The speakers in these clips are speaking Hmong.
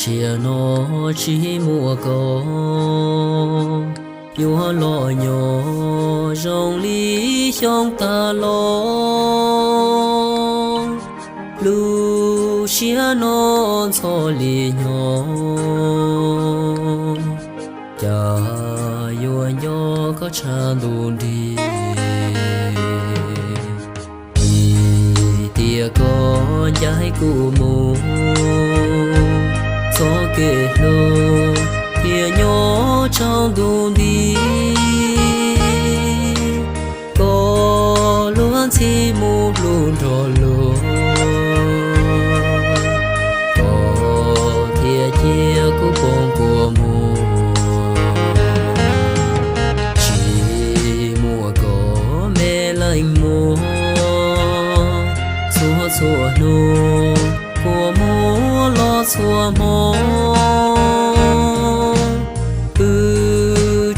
Sim no tsis muaj koj, yuav los nyob zoo li xyoo tas los. Lub siab no ntxhov li nyob, cas yuav nco koj tshaj ntu nrig. Vim tias koj ncaim kuv mus txoj kev hlub thiaj nyob tsaus ntuj nti. Koj luag ntxhi mus hlub nrog luag, koj thiaj cia kuv poob kua muag. Tsis muaj koj me leej muag, txhua txhua hnub kua muag los txhua hmo. Pw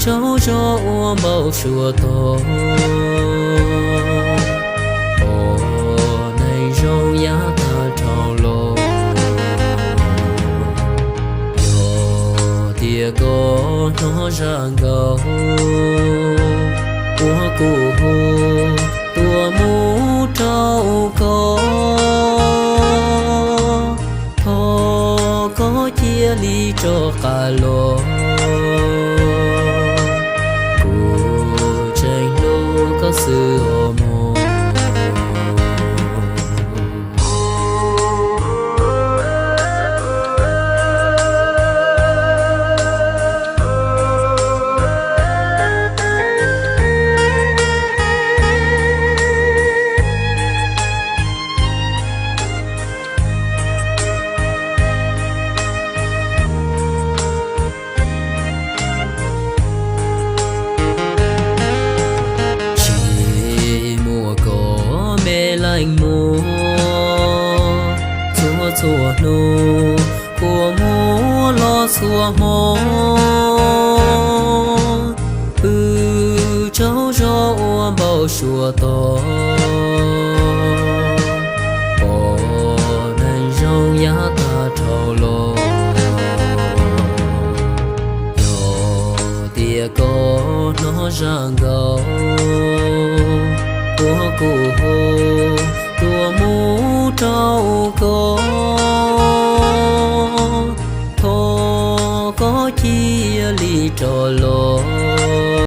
tsaug zog ua npaum suav tog, pom neeg zoo yav tag dhau los. Yog tias koj hnov zaj nkaus uas kuv hu tuaj mus rau koj, thov koj cia li rov qab los, kuv tseem hlub koj xwb os mog. Tsis muaj koj me leej muag, txhua txhua hnub kua muag los txhua hmo. Pw tsaug zog ua npaum suav tog, pom neeg zoo yav tag dhau los. Yog tias koj hnov zaj nkaus uas kuv hu tuaj mus rau koj, thov koj cia li rov los,